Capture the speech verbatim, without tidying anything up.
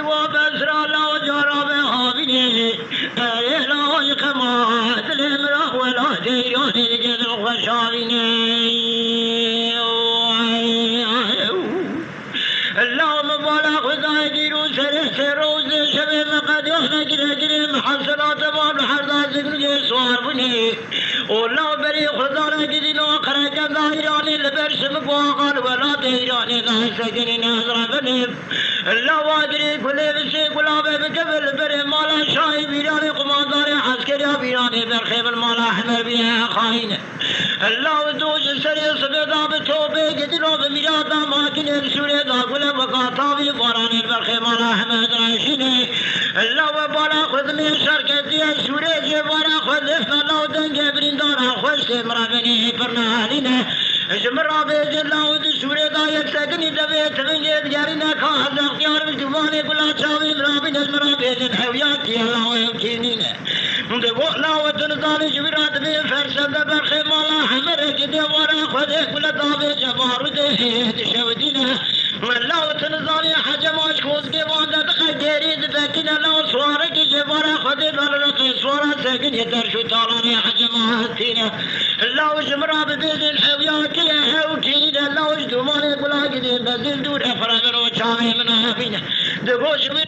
Wa besra law cara be havînê. Erê law ji xema dilê min ra wela ceyranê digel xweş havînê. Law min bala xwe dayê dîr û serê sê roz dê şevê min qediya negire girê min hesela temam li herda ziknûyê suar bûnê. û law berî xwe dane gidîno qereke da Îranê li ber şimik û axa li welatê Îranê da sekinîne ez rebenê. Lawa girê gulê bi sê gulabe bikeve li berê mala şahê Îranê qumandarê eskerî ya Îranê berxê min mala Hemer bîye xayîne. Law dû ji serê sibê da bi topê gidîno bi mîra da makînê li Sûrê da gule weka tavî baranê berxê mala Hemer direşîne. Lawe bala xwe dimê şerketiye Sûrê jê bara xwe dêxna law dengê birîndara xweşkê min re benî pir nehalîne. Ji min re bêjin law di Sûrê da yek sekinî devê tivingê digerîne ka ez extiyar bi ciwanê gula çavî min re bîne ji min re bêjin ew ya kî ye law ew kî nîne. Di got law tu nizanî ji wî re divê fersende berxê mala Hemerekî dê wara xwe dê gule davê cebarû dê dişewitîne. Law tu nizanî hecema ji kozgê wan de dixe gêrî dibekîne law suwarekî jê bara xwedê bel reqê suwara sekinê derş û talanê hecema tîne. Law ji min re bibêjin ew ya kî ye ew kî ne law ji dûmanê gula gidê bezil dûre xwe re biro çavê min avîne. Digo ji wî